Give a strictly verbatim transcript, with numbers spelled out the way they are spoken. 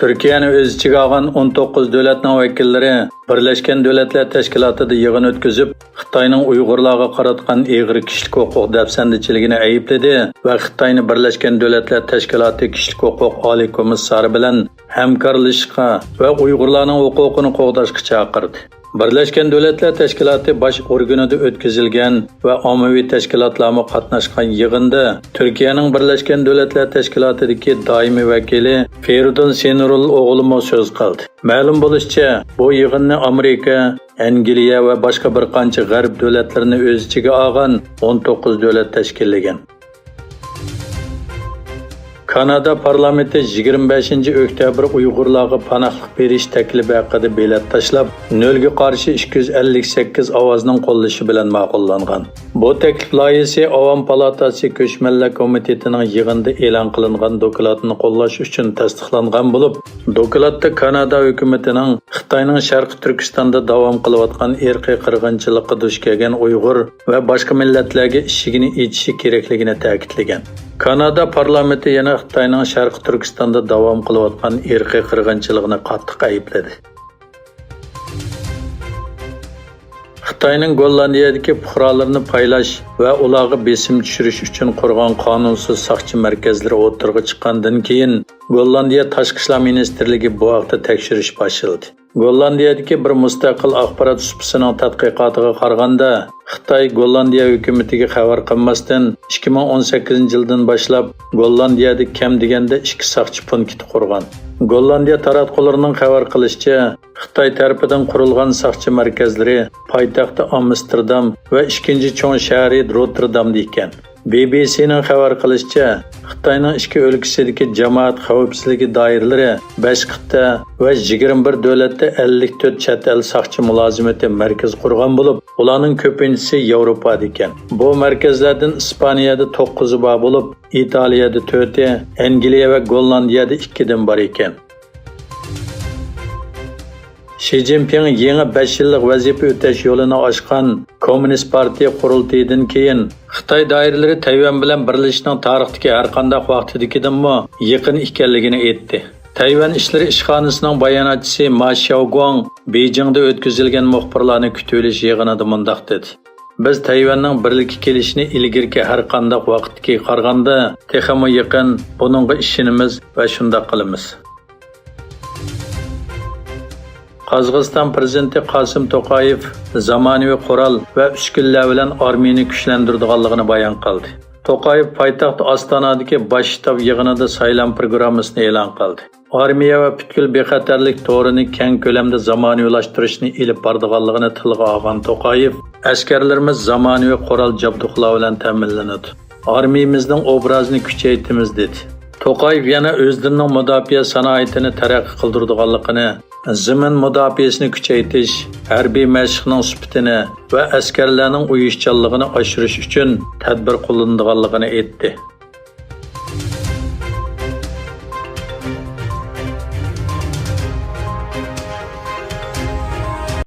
تۈركىيەنى ئۆز ئىچىگە ئالغان ئون توققۇز دۆلەتنىڭ ۋەكىللىرى بىرلەشكەن دۆلەتلەر تەشكىلاتىدا يىغىن ئۆتكۈزۈپ، خىتاينىڭ ئۇيغۇرلارغا قاراتقان ئېغىر كىشىلىك ھوقۇق دەپسەندىچىلىكىنى ئەيىبلىدى ۋە خىتاينى بىرلەشكەن دۆلەتلەر تەشكىلاتى كىشىلىك ھوقۇق ئالىي كومىسسارى بىلەن ھەمكارلىشىشقا ۋە ئۇيغۇرلارنىڭ ھوقۇقىنى قوغداشقا چاقىردى. بىرلەشكەن دۆلەتلەر تەشكىلاتى باش ئورگىنىدا ئۆتكۈزۈلگەن ۋە ئاممىۋى تەشكىلاتلارمۇ قاتناشقان يىغىندا تۈركىيەنىڭ بىرلەشكەن دۆلەتلەر تەشكىلاتىدىكى دائىمىي ۋەكىلى فېرىدۇن سېنۇرۇل ئوغلۇمۇ سۆز قىلدى. مەلۇم بولۇشىچە، بۇ يىغىننى ئامېرىكا، ئەنگلىيە ۋە باشقا بىر قانچە غەرب دۆلەتلىرىنى ئۆز ئىچىگە ئالغان ئون توققۇز دۆلەت تەشكىللىگەن. كانادا پارلامېنتى يىگىرمە بەشىنچى ئۆكتەبىر ئۇيغۇرلارغا پاناھلىق بېرىش تەكلىپى ھەققىدە بېلەت تاشلاپ، نۆلگە قارشى ئىككى يۈز ئەللىك سەككىز ئاۋازنىڭ قوللىشى بىلەن ماقۇللانغان. بۇ تەكلىپ لايىھىسى ئاۋام پالاتاسى كۆچمەنلەر كومىتېتىنىڭ يىغىندا ئېلان قىلىنغان دوكلاتنى قوللاش ئۈچۈن تەستىقلانغان بولۇپ، دوكلاتتا كانادا ھۆكۈمىتىنىڭ خىتاينىڭ شەرقىي تۈركىستاندا داۋام قىلىۋاتقان ئىرقىي قىرغىنچىلىققا دۇچ كەلگەن ئۇيغۇر ۋە باشقا مىللەتلەرگە ئىشىكىنى ئېچىشى كېرەكلىكىنى تەكىتلىگەن. كانادا پارلامېنتى يەنە خىتاينىڭ شەرقىي تۈركىستاندا داۋام قىلىۋاتقان ئىرقىي قىرغىنچىلىقىنى قاتتىق ئەيىبلىدى. خىتاينىڭ گوللاندىيەدىكى پۇقرالىرىنى پايلاش ۋە ئۇلارغا بېسىم چۈشۈرۈش ئۈچۈن قۇرغان قانۇنسىز ساقچى مەركەزلىرى ئوتتۇرىغا چىققاندىن كېيىن، گوللاندىيە تاشقى ئىشلار مىنىستىرلىكى بۇ ھەقتە تەكشۈرۈش باشلىدى. گوللاندىيەدىكى بىر مۇستەقىل ئاخبارات سۇپىسىنىڭ تەتقىقاتىغا قارىغاندا، خىتاي گوللاندىيە ھۆكۈمىتىگە خەۋەر قىلماستىن، ئىككى مىڭ ئون سەككىزىنچى يىلدىن باشلاپ گوللاندىيەدە كەم دېگەندە ئىككى ساقچى پونكىتى قۇرغان. گوللاندىيە تاراتقۇلىرىنىڭ خەۋەر قىلىشىچە، خىتاي تەرىپىدىن قۇرۇلغان ساقچى مەركەزلىرى پايتەختى ئامستېردام ۋە ئىككىنچى چوڭ شەھىرى روتتېردامدا ئىكەن. بى بى سىنىڭ خەۋەر قىلىشىچە، خىتاينىڭ ئىچكى ئۆلكىسىدىكى جامائەت خەۋپسىزلىكى دائىرىلىرى بەش قىتئە ۋە يىگىرمە بىر دۆلەتتە ئەللىك تۆت چەت ئەل ساقچى مۇلازىمىتى مەركىزى قۇرغان بولۇپ، ئۇلارنىڭ كۆپىنچىسى ياۋروپادا ئىكەن. بۇ مەركەزلەردىن ئىسپانىيەدە توققۇزى بار بولۇپ، ئىتالىيەدە تۆتى، ئەنگلىيە ۋە گوللاندىيەدە ئىككىدىن بار ئىكەن. شى جىنپىڭ يېڭى بەش يىللىق ۋەزىپە ئۆتەش يولىنى ئاچقان كوممۇنىست پارتىيە قۇرۇلتىيىدىن كېيىن، خىتاي دائىرىلىرى تەيۋەن بىلەن بىرلىشىشنىڭ تارىختىكى ھەرقانداق ۋاقتىدىكىدىنمۇ يېقىن ئىكەنلىكىنى ئېيتتى. تەيۋەن ئىشلىرى ئىشخانىسىنىڭ باياناتچىسى ما شياۋگۇاڭ بېيجىڭدا ئۆتكۈزۈلگەن مۇخبىرلارنى كۈتۈۋېلىش يىغىنىدا مۇنداق دېدى: «بىز تەيۋەننىڭ بىرلىككە كېلىشىنى ئىلگىرىكى ھەرقانداق ۋاقىتتىكىگە قارىغاندا تېخىمۇ يېقىن، بۇنىڭغا ئىشىنىمىز ۋە شۇنداق قىلىمىز.» قازاقىستان پىرېزىدېنتى قاسىم توقايېۋ زامانىۋى قورال ۋە ئۈسكۈنىلەر بىلەن ئارمىيىنى كۈچلەندۈرىدىغانلىقىنى بايان قىلدى. توقايېۋ پايتەخت ئاستانادىكى باش شتاب يىغىنىدا سايلام پروگراممىسىنى ئېلان قىلدى. ئارمىيە ۋە پۈتكۈل بىخەتەرلىك تورىنى كەڭ كۆلەمدە زامانىۋىلاشتۇرۇشنى ئېلىپ بارىدىغانلىقىنى تىلغا ئالغان توقايېۋ، ئەسكەرلىرىمىز زامانىۋى قورال جابدۇقلار بىلەن تەمىنلىنىدۇ. ئارمىيىمىزنىڭ ئوبرازىنى كۈچەيتىمىز، دېدى. توقايېۋ يەنە ئۆز دىنىنىڭ مۇداپىئە سانائىتىنى تەرەققىي قىلدۇرىدىغانلىقىنى، زېمىن مۇداپىئەسىنى كۈچەيتىش، ھەربىي مەشىقنىڭ سۈپىتىنى ۋە ئەسكەرلەرنىڭ ئۇيۇشچانلىقىنى ئاشۇرۇش ئۈچۈن تەدبىر قوللىنىدىغانلىقىنى ئېيتتى.